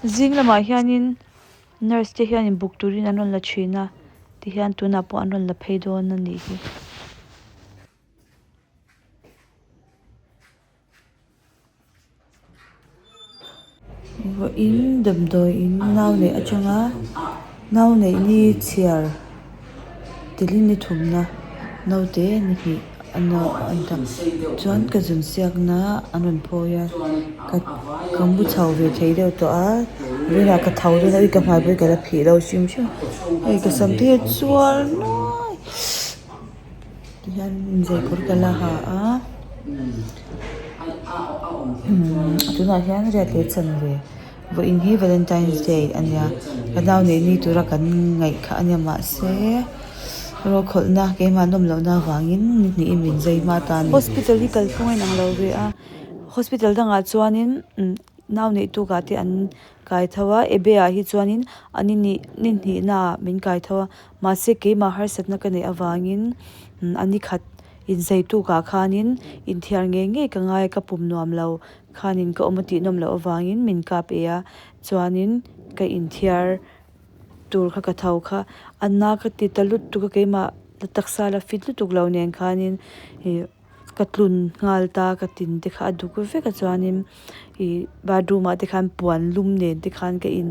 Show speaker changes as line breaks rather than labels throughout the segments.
Zing lamah hianin nurse te hianin buk turin an rawn la thin a tihian tunah pawh an rawn la phei dawn a nih hi. Vawiin damdawiin nau neih atanga nau neih ni chhiar telin ni thumna naute ni hnih a ni ta chuan ka zun siakna an rawn phawi a ka ka mu chho ve thei deuh tawh a vawiinah ka tho dawn a ka hmai pawh hi ka la phih lo hrim hrim hei ka sam te hi a chuar nuai. Tihian inzei kawr ka la ha a tunah hian riat leh chanve vawiin hi valentine's day a nia ka nau neih ni tura kan ngaih kha a nia mahse ruakhawlhna keimah nawm lohna avangin ni hnihin min zai hma ta a ni. Hospital hi kalphung a inang lo ve a hospital dangah chuanin nau neih tukah te an kai tho a ebe ah hi chuanin an ni ni hnihna ah min kai tho a. Mahse keimah harsatna ka neih avangin a ni khat inzei tukah khanin inthiar ngei ngei ka ngai a, ka pum nuam lo khanin ka awm a tih nawm loh avangin min kap e a, chuanin ka inthiar tur kha ka tho kha a na ka ti ta lutuk a keimah taksa la fit lutuk lo nen khanin ih ka tlun nghal ta ka tin te kha a duk vek a chuanin ih bathroom ah te khan puan lum nen te khan ka in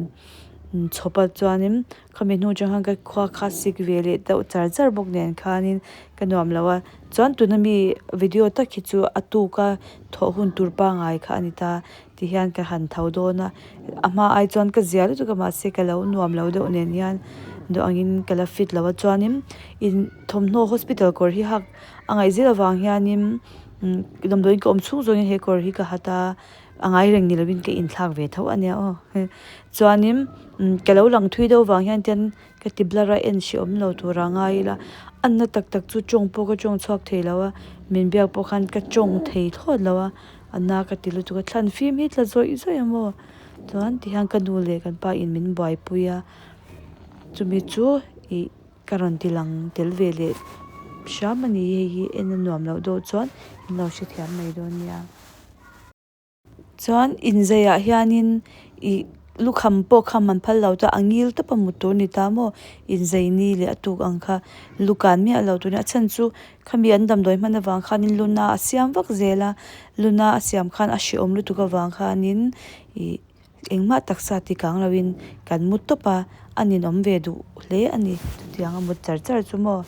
chhawp a chuanin Khami hnu atang khan ka khua kha sik ve leh deuh char char bawk nen khanin ka nuam lo a, chuan tuna mi video tak hi chu a tuka thawh hun tur pangngai kha a ni ta ti hian ka han tho dawn a, a hma ai chuan ka zia lutuk a mahse ka lo nuam lo deuh nen hian duh angin ka la fit lo a chuanin in thawmhnaw hospital kawr hi hak a ngaih zel avang hianin damdawiin ka awm chhung zawngin he kawr hi ka ha ta. A ngai reng ni lovin ka inthlak ve tho a nia aw. Chuanin ka lo lang thui deuh vang hian tian ka ti blur a en hre awm lo tura ngai ila a na tak tak chu tawng pawh ka tawng chhuak thei lo a, min biak pawh khan ka tawng thei thlawt lo a, a na ka ti lutuk a, thlan fim hi tla zawih zawih a maw. Chuan tihian ka nu leh kan pa in min buaipui a, chumi chu ih. Ka rawn ti lang tel ve leh hram a ni hei hi en a nuam loh deuh chuan in lo hrethiam mai dawn nia. Chuan inzeiah hianin ih lukham pawh kham an phal lo ta a ngil tawp a mut tur a ni ta maw inzei ni leh a tuk ang kha lukan miah lo tur a ni a chhan chu khami an damdawi hman avang khanin luna a siam vak zel a luna a siam khan a hrehawm lutuk avang khanin ih. Engmah taksa ti kang loin kan mu tawp a, a ninawm ve duh hle a ni. Chutiang a mut char char chu maw?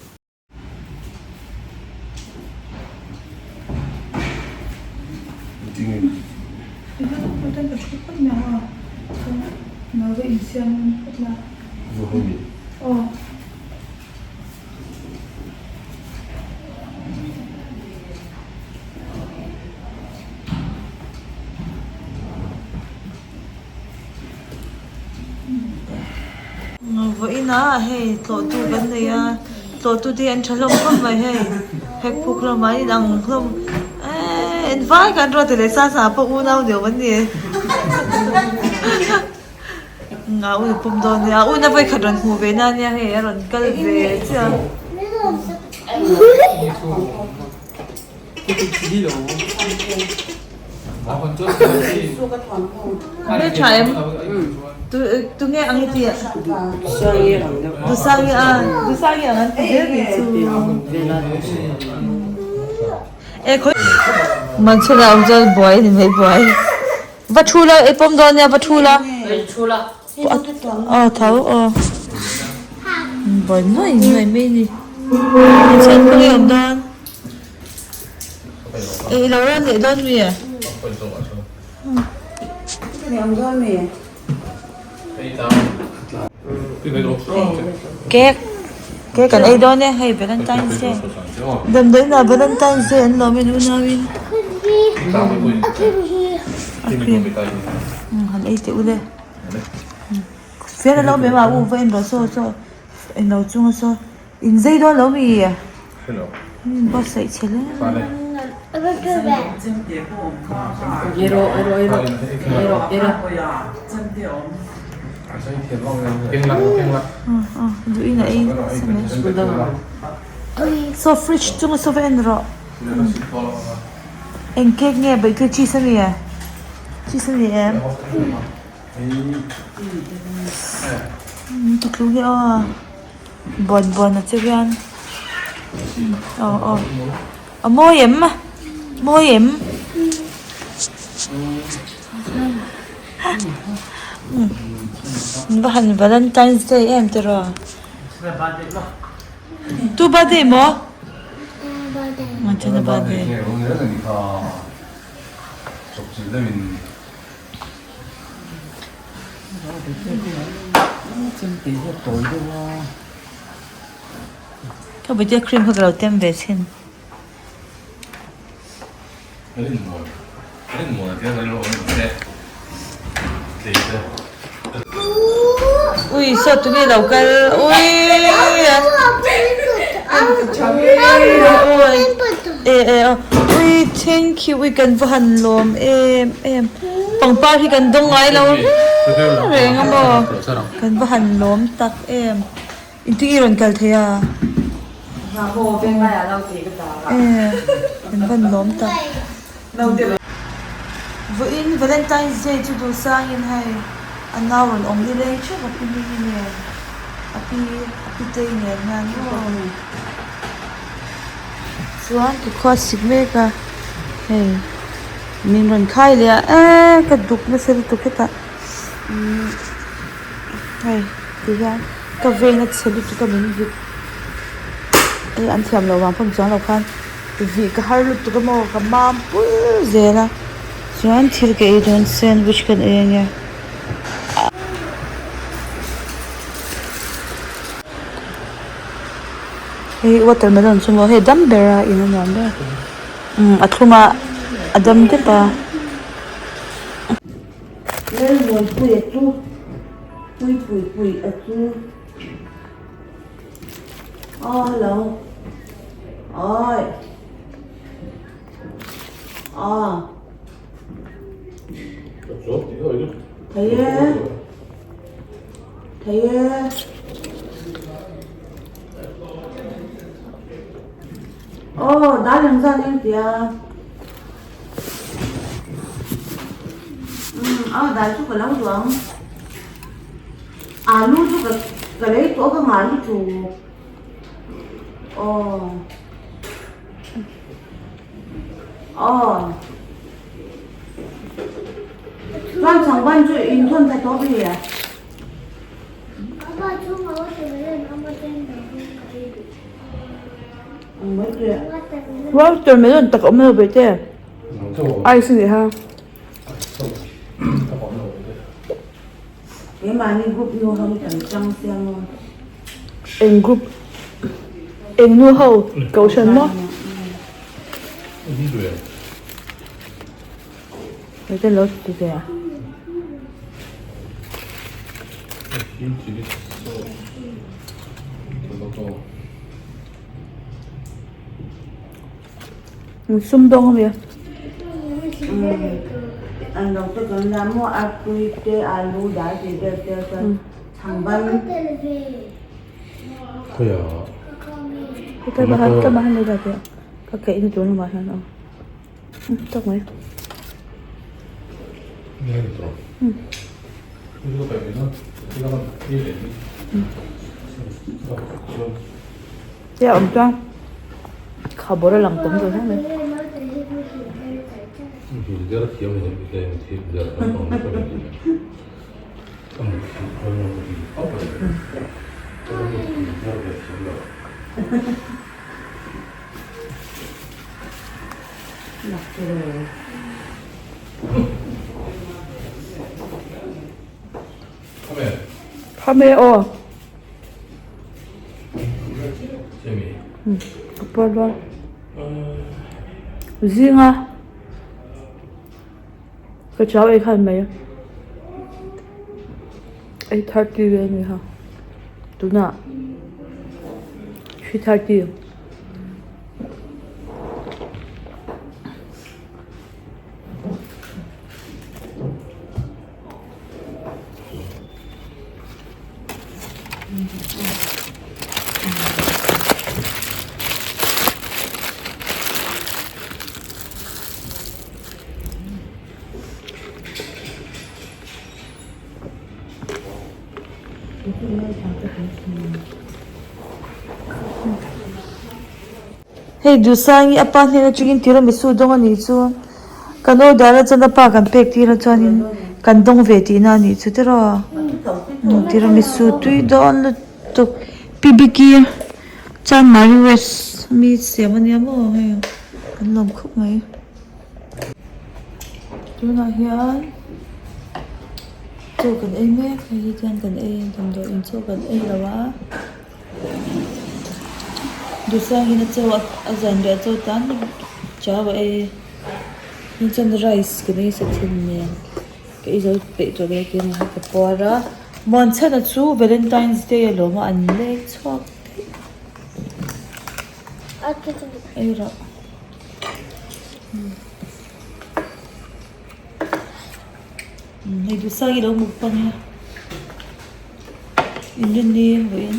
Vawiinah hei tlawhtu kan nei a tlawhtu te hi an tha hlawm khawp mai hei hek phuk hlawm a inang hlawm eee engvai kan ruat leh sa sa pawh unau ni awm an ni e. A un a pawm dawn nia a un a vawikhat rawn hmuh ve na nia hei a rawn kal ve chiah a. Hmeltha em tunge ang i tih Dusangi a Dusangi ang an ti zel mai chu e khawi Manchhuna awm chuan buai a ni mai buai. Va thu la i pawm dawn nia va thu la. Aw tho aw. Buai nuai nuai mai ni. Chhan khaw nge awm dawn. E i lo rawn leh dawn mi e. Cake cake kan ei dawn e hei Valentine's Day damdawiin ah Valentine's Day an lawm in unau in a cream han ei teh ule fian a lo awm em a u va en rawh saw saw englo chunga saw in zei dawn lo mi in buatsaih chhe hle mai. Duhin a ei nasa mai. Saw fridge chunga saw va en rawh. Eng cake nge bakery cheese a ni e? Cheese a ni em? Tuklo hi aw buan buan a che hian aw aw a mawi em mawi em va han valentine's day em tiraw tu birthday maw Chana birthday. Ka bute cream kha ka lo tem ve chhin. Ui saw tunge lo kal ui e e ui thank you ui kan va han lawm em em pangpar hi kan dawng ngai lo reng reng a maw kan va han lawm tak em inti i rawn kal thei a e kan va han lawm tak. Vawiin Valentine's Day chu duhsangin hei a nau rawn awm ni leng theuh a pi Hmingi nen a pi a pitei nen hian maw chuan ka khua sik mek a hei min rawn khai leh a eee ka duk nasa lutuk hetah umm hei ti hian ka vein a chhe lutuk a min vit hei an thiam loh vang pawn chuang lo khan. Vih ka har lutuk a maw ka mam pul zel a chuan thil ka ei dawn sandwich kan ei ange. Hei watermelon chu maw hei dam ber a in a nuam ber umm a thlum a a dam dep a. Lalmuanpuia chu pui pui pui a chu. Aw hello oi aw thei e thei e aw dal ang zan eng tia um aw dal chu ka lo duh ang. Alu chu ka ka lei tawh ka nghah lutuk aw aw chuan changban chu in thawn thla tawp hi a.
Watermelon tak a awm lo ve te ice a ni ha.
Keimahni group nu ho hi kan chang sia maw?
Eng group? Eng nu ho? Kohhran maw? Hei te lo ti ve a. Sumdawng a mi a.
An lo te kan la maw artui te alu dal tih vel te chuan chhangban.
Ka ka ma han la te ka keih na tur lamah hian a awm tak mai. Te a awm chuan khabawr a lang tam dawn hle mai. Khame aw. Ka puar dawn. Zinga ka chau ei khan mai 8:30 vel a ni kha tunah 3:30.
Hei Duhsangi a pa hnen atangin tiramisu dawng a nih chu kan order a chuan a pa kan pek tir a chuanin kan dawng ve tihna a nih chu tiraw tiramisu tui dawn lutuk Pi Biki Chanmari West mi siam a nia maw hei kan lawm khawp mai. Tunah hian chaw kan ei mek hei hi chuan kan ei damdawiin chaw kan ei lo a Duhsangin a chaw a zan leh a chaw tan chau a ei a chuan rice kan ei sa thin nen ka ei zo peih tawh lo a keimah hi ka puar a Muanchhana chu Valentine's day a lawm a an leng chhuak daih ei rawh. Hei duhsang hi lo mukbang hi inrinni vawiin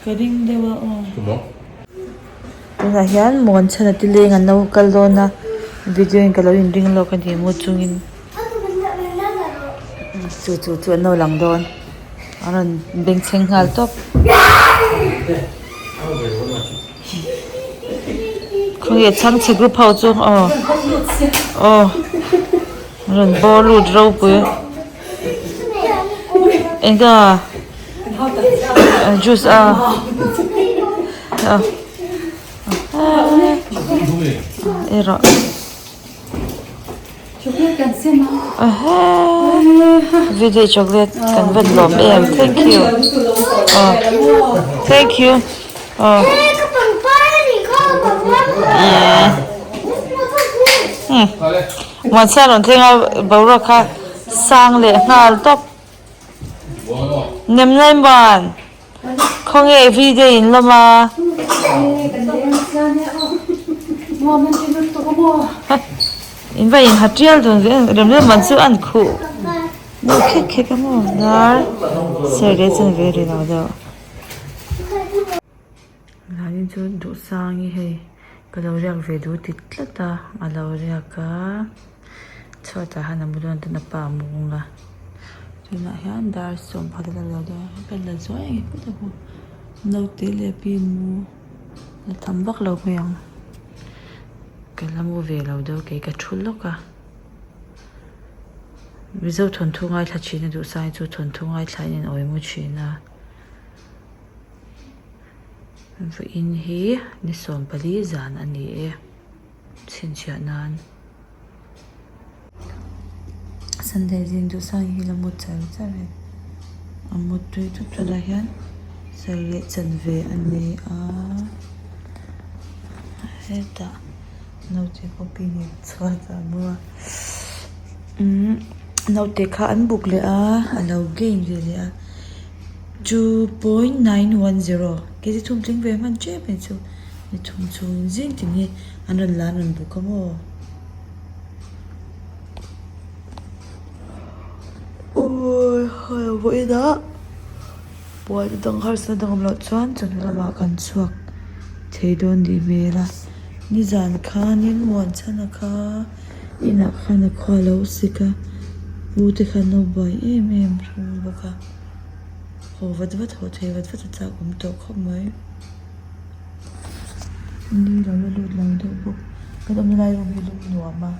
ka ring deuh a aw tunah hian muanchhana te leng an lo kal dawn a video in ka lo inring lawk a ni mu chungin. Chu chu chu an lo lang dawn an rawn bengchheng nghal tawp khawnge chhangchhe group ho chu aw aw an rawn bawr lut ropui eng ka juice a erawh. Video chocolate kan va lawm em thank you aw thank you aw Muanchhia rawn thleng a boruak kha sang leh nghal tawp nem lai muan. Khawnge everyday in lawm a. In va in ha tial dun ve rem rem man chu an khuh deuh khek khek a maw dar ser leh chen ve ri lo deuh. Zanin chu Duhsangi hei ka lo riak ve duh ti tlat a a lo riak a. Chhuatah hian a mu dawn ten a pa a mung a tunah hian dar sawmpakhat a lo dawn a kan la zuai ang em em a naute leh pi mu la tam vak lo mai ang ka la mu ve lo deuh kei ka thu lawk a mizo thawnthu ngaithla thin a duh sai chu thawnthu ngaithla in an awi mu thin a vawiin hi ni 14 zan a ni e. Chhinchhiah nan Sunday zing duh sang hi la mu char char e a mu tui tut tut ah hian sarih leh chanve a ni a hetah naute copy nen chhuat ah a mu a umm naute kha an buk leh a a lo gain ve leh a two point 910 kg thum tling ve hman tep a ni chu. Ni thum chhungin zing tin hi an rawn la an rawn buk a maw? Awii hei a vawiin ah buaina dang harsatna dang awm loh chuan chawhnu lamah kan chhuak thei dawn tih hmel a nizan khanin Muanchhana kha inah khan a khua a lo sik a pu te khan an lo buai em em thung bawk a haw vat vat haw thei vat vat a chak awm tawh khawp mai. Ni lo la lut lo deuh bawk kan awmna lai room hi lum nuam a.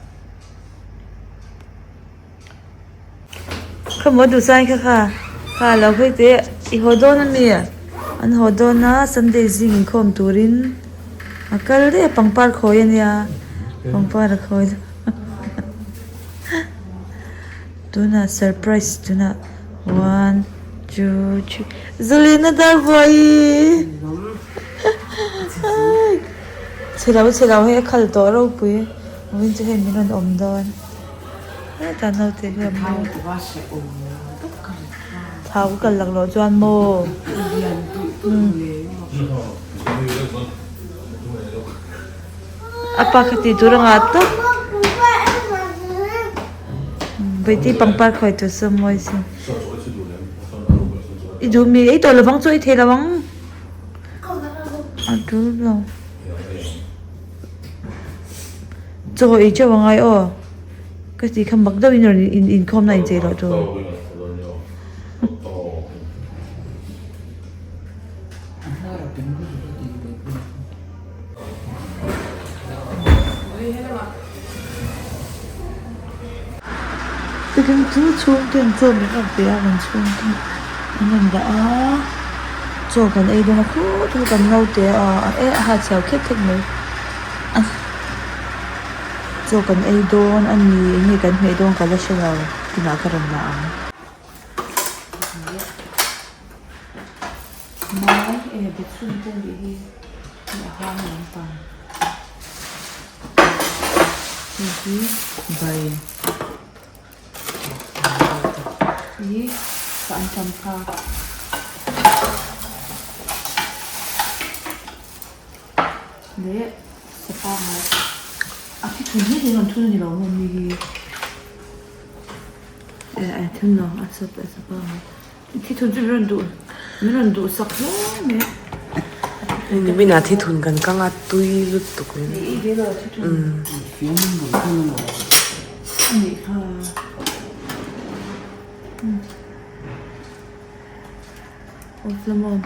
Kha maw duhsai kha kha kha lo phei teh i haw dawn ami an haw dawn a sunday zing inkhawm turin a kal daih a pangpar khawi ania pangpar a khawi tunah surprise tunah one two three zalena dar buai chhe lo chhe lo hei a khal tawh ropui vawiin chu hei min rawn awm dawn hetah naute hi a awm thau ka kal lak loh chuan maw a pa kha tih tur a ngah tawp Vaiti pangpar khawi tur chu a mawi sin. I duh mi ei tawh lovang chu ei thei lo ang. A tul lo. Chaw ei teuh a ngai aw. Ka ti kha mak deuhin rawn inkhawmna inchei loh tur. Tukin chu chhungte an chaw min rawn pe a kan chhungte an rawn dah a chaw kan ei dawn a khut khut kan naute a e a ha chhiau khek khek mai a chaw kan ei dawn a ni eng nge kan hmeh dawn ka la hre lo tunah ka rawn la ang. Mai e betchhun te nih hi hei a hang lampang hei hi bai hi ka an tam phak leh safa ngai a thi thun hi rawn thun a ni lo maw mi hi eh a thun lo a safa ngai. Thithun chu min rawn duh min rawn duh sak hle mai a.
Niminah thithun kan kang a tui lutuk in.
Ni i ve lo thithun. A nih kha. Off la maw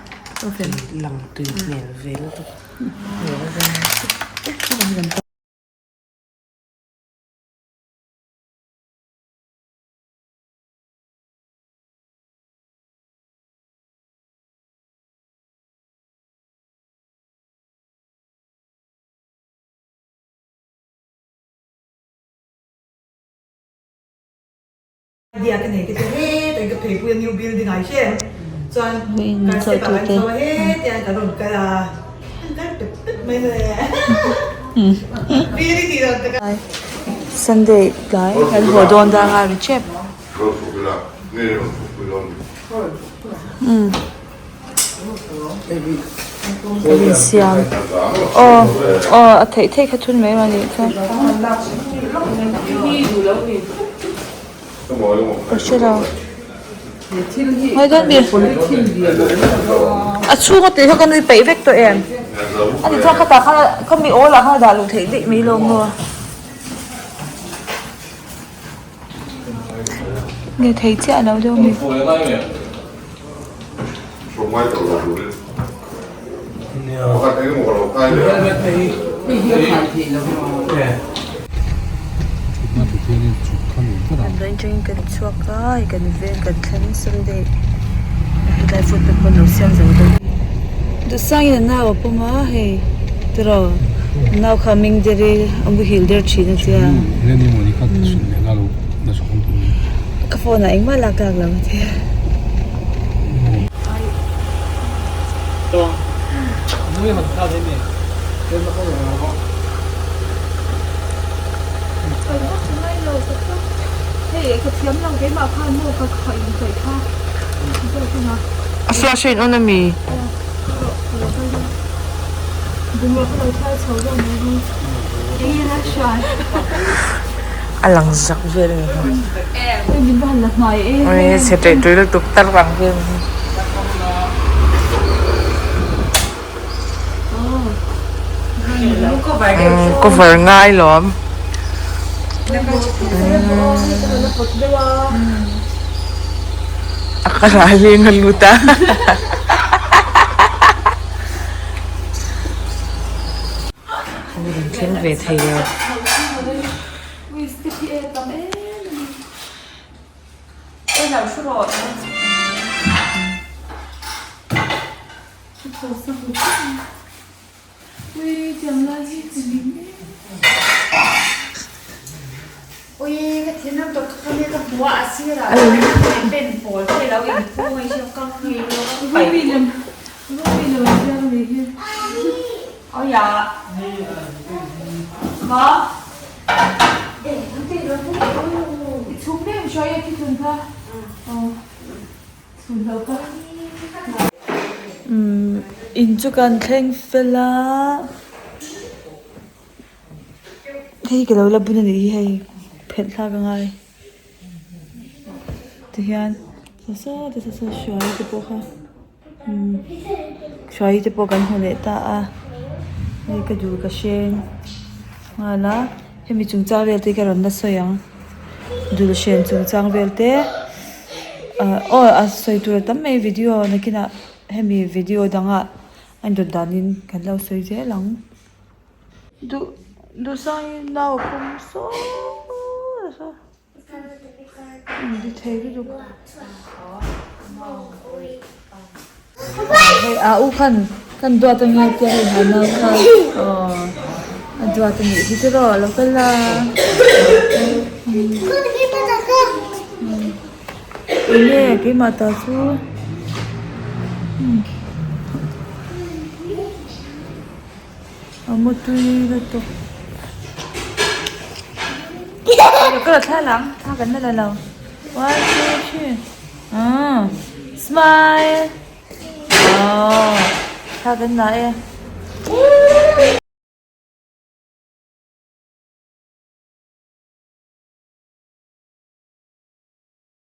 off em.
Lang tui hmel ve lutuk.
Idea ka nei te chu hetah ka phei pui a new building ah hian chuan kan step ah kan chho a hetiang kan rawn kal a an kal pet pet mai le Biri tih dan tak a.
Sunday tlai kan haw dawn dang a ri tep. Kan insiam aw aw a theih theih kha thun mai a nih chuan ka hre lo ngai dawn mi a chhunga tui kha ka nui peih vek tawh em a ni chuan khatah khan khami awl ah khan a dah luh theih daih mai lo maw. Nge thei chiah lo deuh mi. Damdawiin atangin kan chhuak a hei kan veng kan thleng Sunday hetlai footpath pawh an lo siam zo deuh. Duhsangin a nau a pawm a hei tiraw a nau kha a ming der i a muhil der thin a tia ka phone ah engmah lak tlak lo a tia.
A flash a in on ami? A lang zak vel a ni hi chhe ṭeh ṭui lutuk tar ang vel a ni cover ngai lawm. A karah leng a lut a. An rawn thleng ve thei lo.
In chu kan thleng fel a hei ka lo la bun a nih hi hei phelh thlak a ngai tihian saw saw te saw saw hruai te pawh kha umm hruai te pawh kan hmu leh ta a hei ka duh ka hreng nghal a. Hemi chungchang vel te hi ka rawn la sawi ang dul hren chungchang vel te ah aw a sawi tur a tam mai video nakinah hemi video dangah a indawt danin kan lo sawi zel ang. Duh duhsangin nau a pawm sawn a. Hei a u khan kan duat ange tia hei ha nau kha aw a duat a nih hi tiraw lo kal la enge keimah ta chu A mu tui lutuk. Ka la thla lang, thla kan la la lo. One, two, three. Ah, smile. Oh, thla kan la e.